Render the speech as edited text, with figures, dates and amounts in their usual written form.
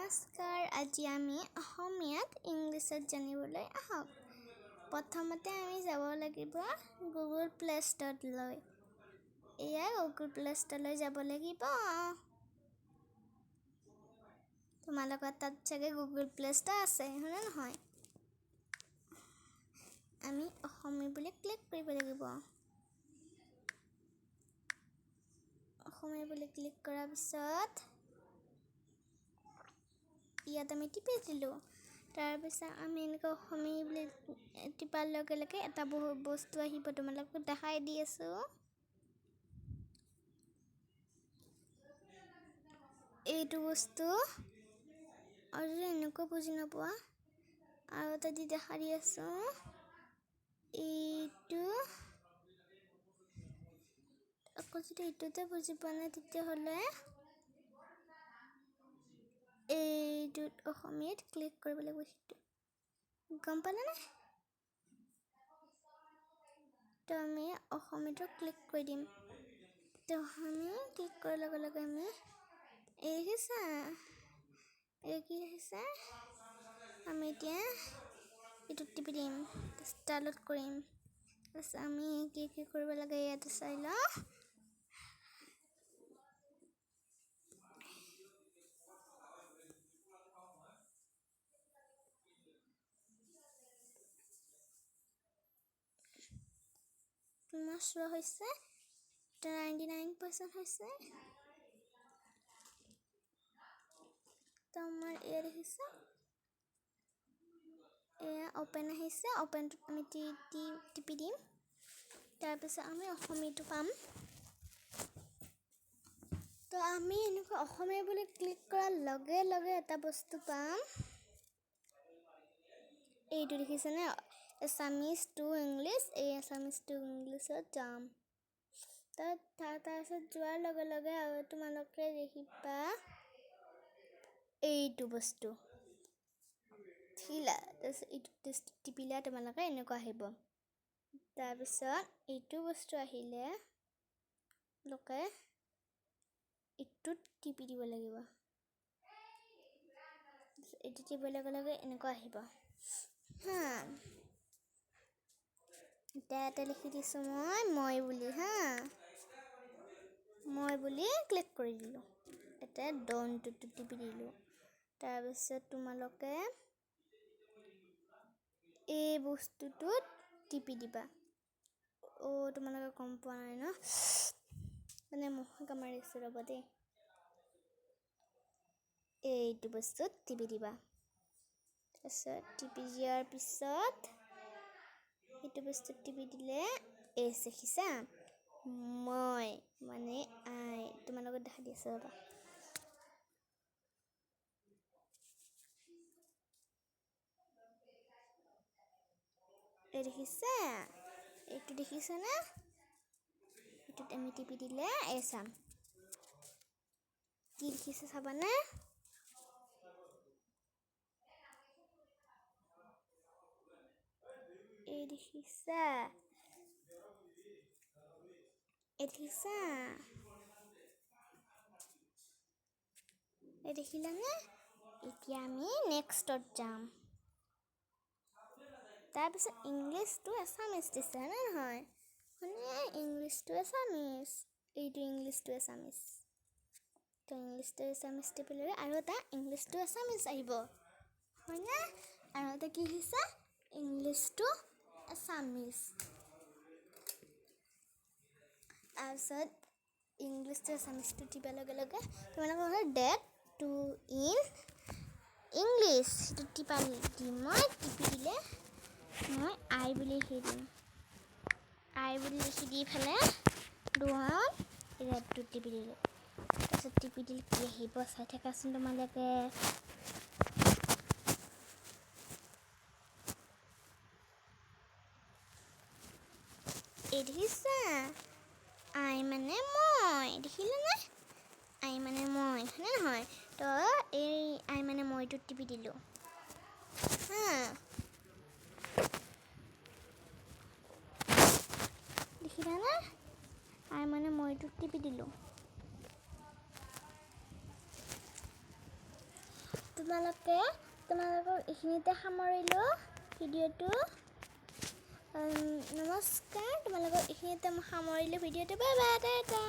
নমস্কাৰ, আজি আমি অসমীয়াত ইংলিছত জানিবলৈ আহক। প্ৰথমতে আমি যাব লাগিব গুগল প্লে ষ্ট'ৰলৈ। এয়া গুগল প্লে ষ্ট'ৰলৈ যাব লাগিব। তোমালোকৰ তাত চাগে গুগল প্লে ষ্ট'ৰ আছে, হয়নে নহয়? আমি অসমীয়া বুলি ক্লিক কৰিব লাগিব। অসমীয়া বুলি ক্লিক কৰাৰ পিছত ইয়াত আমি টিপি দিলোঁ। তাৰপিছত আমি এনেকৈ অসমীয়া বুলি টিপাৰ লগে লগে এটা বহুত বস্তু আহিব, তোমালোকক দেখাই দি আছোঁ। এইটো বস্তু আৰু যদি এনেকুৱা বুজি নোপোৱা আৰু এটা দি দেখাই দি আছোঁ। এইটো আকৌ যদি এইটোতে বুজি পোৱা নাই, তেতিয়াহ'লে এইটোত অসমীয়াত ক্লিক কৰিব লাগিব। সেইটো গম পালেনে? তো আমি অসমীয়াটো ক্লিক কৰি দিম। তো আমি ক্লিক কৰাৰ লগে লগে আমি এই দেখিছা, এই কি দেখিছা, আমি এতিয়া এইটোত টিপি দিম, ডাউনলোড কৰিম। তাৰপিছত আমি কি কি কৰিব লাগে ইয়াতে চাই লওঁ। তোমাৰ চোৱা হৈছে 99% হৈছে। তো আমাৰ এয়া দেখিছা, এয়া অ'পেন আহিছে। অ'পেনটোত আমি টিপি দিম। তাৰপিছত আমি অসমীয়াটো পাম। তো আমি এনেকুৱা অসমীয়া বুলি ক্লিক কৰাৰ লগে লগে এটা বস্তু পাম। এইটো দেখিছেনে? Assamese to English. এই এছামিজ টু ইংলিছত যাম। তাৰপিছত যোৱাৰ লগে লগে আৰু তোমালোকে দেখিবা এইটো বস্তু দেখিলা। তাৰপিছত এইটো টিপিলে তোমালোকে এনেকুৱা আহিব। তাৰপিছত এইটো বস্তু আহিলে লোকে এইটোত টিপি দিব লাগিব। এইটো টিপাৰ লগে লগে এনেকুৱা আহিব। হা, এতিয়া ইয়াতে লিখি দিছোঁ মই মই বুলি। হা, মই বুলি ক্লিক কৰি দিলোঁ। এতিয়া ডনটোত টিপি দিলোঁ। তাৰপিছত তোমালোকে এই বস্তুটোত টিপি দিবা। অ', তোমালোকে গম পোৱা নাই ন, মানে মহে কামুৰিছে, ৰ'ব দেই। এইটো বস্তুত টিপি দিবা। তাৰপিছত টিপি দিয়াৰ পিছত সেইটো বস্তুত টিপি দিলে এই দেখিছা, মই মানে আই তোমালোকক দেখাই দি আছোঁ, ৰ'বা। এই দেখিছা, এইটো দেখিছানে? এইটোত আমি টিপি দিলে এই চাম কি লিখিছে, চাবানে? এই দেখিছা, এই দেখিছা, এই দেখিলানে? এতিয়া আমি নেক্সটত যাম। তাৰপিছত ইংলিছ টু এছামিছ দিছে, হয়নে নহয়? মানে ইংলিছ টু এছামিছ, এইটো ইংলিছ টু এছামিছ। তো ইংলিছ টু এছামিছ টিপিলে আৰু এটা ইংলিছ টু এছামিছ আহিব, হয়নে? আৰু এটা কি আহিছে? English to Assamese. তাৰপিছত ইংলিছ টু এছামিছটো টিপাৰ লগে লগে তোমালোকৰ ডেট টু ইন ইংলিছ সেইটো টিপা দিম। মই টিপি দিলে মই আই বুলি লিখি দিম। আই বুলি লিখি দি পেলাই দুখন ৰেডটো টিপি দিলোঁ। তাৰপিছত টিপি দিলে কি আহিব চাই থাকাচোন তোমালোকে। এই দেখিছা, আই মানে মই, দেখিলানে? আই মানে মই, হয়নে নহয়? তো এই আই মানে মইটোত টিপি দিলোঁ। হা, দেখিলানে? আই মানে মইটোত টিপি দিলোঁ। তোমালোকক এইখিনিতে সামৰিলোঁ ভিডিঅ'টো। নমস্কাৰ, তোমালোকক এইখিনিতে মই সামৰিলোঁ ভিডিঅ'টো। Bye bye, tata.